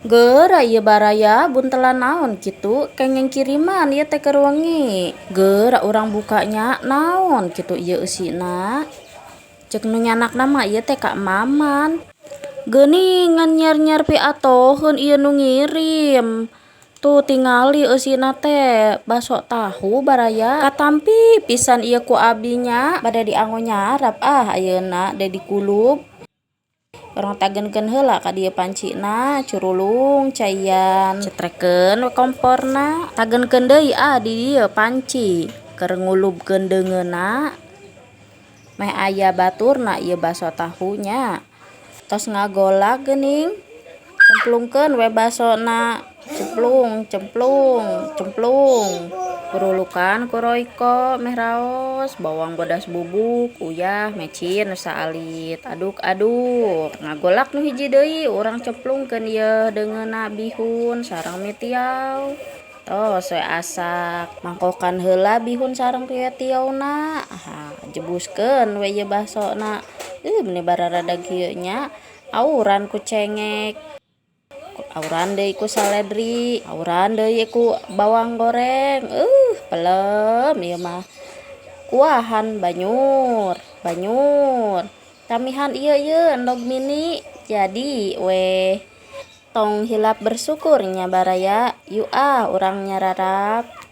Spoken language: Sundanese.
Geura ieu baraya buntelan naon kitu kenging kiriman ieu teh keur wengi. Geura urang buka nya, naon kitu ieu eusina. Ceuk nu nyandakna mah ieu teh ka emaman. Geuningan nyer-nyer piatoheun ieu nu ngirim. Tuh, tingali eusina teh baso tahu, baraya. Katampi pisan ieu ku abi nya, bade dianggo nyarap ah ayeuna de dikulub. Urang tagenkeun heula ka dieu pancina, curulung caian, cetrekeun we komporna, tagenkeun deui ah di dieu panci keur ngulubkeun deungeunna meh aya baturna ieu baso tahu nya. Tos ngagolak geuning, cemplungkeun we basona, cemplung cemplung cemplung, purulukan ku Royco meh raos, bawang bodas bubuk, uyah, mecin nu saalit, aduk-aduk. Ngagolak nu hiji deui, urang cemplungkeun ieu deungeunna bihun sareng mie tiaw. Tos we asak, mangkokan heula bihun sareng mie tiawna, jebuskeun we ieu basona. Meni bararadag kieu nya, auran ku cengek, auran deui ku saledri, auran deui ku bawang goreng, pelem ieu mah. Kuahan banyur banyur, tamihan ieu ye endog mini, jadi weh. Tong hilap bersyukur nya, baraya. Yuk ah, urang nyararap.